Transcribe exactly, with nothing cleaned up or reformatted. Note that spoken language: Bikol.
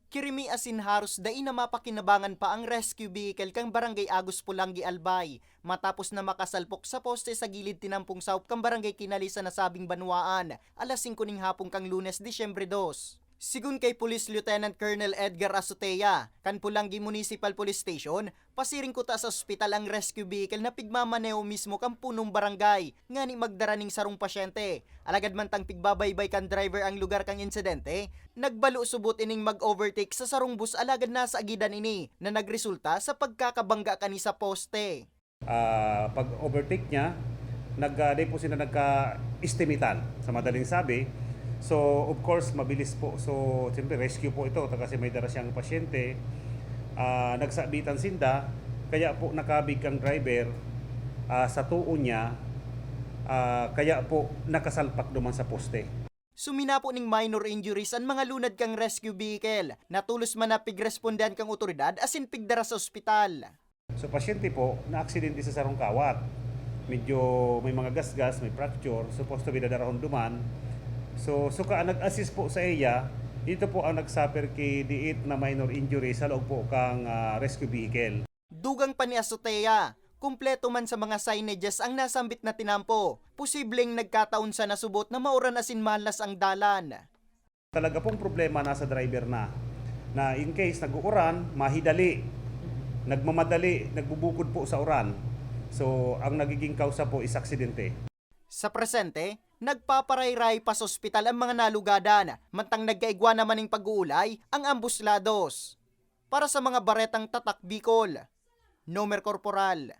Kirimi asin haros dai na mapakinabangan pa ang rescue vehicle kan Barangay Agus Polangui, Albay, matapos na makasalpok sa poste sa gilid tinampong sahop kan Barangay Kinali sa nasabing banwaan, alas singko ning hapon kan Lunes, Disyembre dos. Sigon kay Police Lieutenant Colonel Edgar Azotea, kan Polangui Municipal Police Station, pasiring kuta sa ospital ang rescue vehicle na pigmamaneho mismo kan punong barangay, ngani magdara ning sarong pasyente. Alagad mantang pigbabaybay kan driver ang lugar kan insidente, nagbalo subot ining mag-overtake sa sarong bus, alagad nasa agidan ini na nagresulta sa pagkakabangga kani sa poste. Ah, pag-overtake niya, nag, ah, di po sila nagka-estimitan, sa madaling sabi. So, of course, mabilis po. So, siyempre, rescue po ito kasi may dara siyang pasyente. Ah, nagsabitan sinda, kaya po nakabig kang driver ah, sa tuo niya, ah, kaya po nakasalpak duman sa poste. Suminapo ning minor injuries an mga lunad kan rescue vehicle, na tolos man na pigrespondehan kan otoridad asin pigdara sa ospital. So, pasyente po na aksidente sa sarong kawat. Medyo may mga gasgas, may fracture, supposed to be dadarahon duman. So, suka ang nag-assist po sa iya, dito po ang nag-suffer ki diit na minor injury sa loob po kang ah, rescue vehicle. Dugang pa ni Azotea, kumpleto man sa mga signages ang nasambit na tinampo, posibleng nagkataon sa nasubot na mauran asin mahalnas ang dalan. Talaga pong problema nasa driver na, na in case nag-uuran, mahidali, nagmamadali, nagbubukod po sa uran. So, ang nagiging kausa po is aksidente. Sa presente, nagpaparayray pa sa ospital ang mga nalugadan, mantang nagkaigwa naman ning pag-uulay ang ambos lados. Para sa mga baretang Tatak Bicol, Nomer Corporal.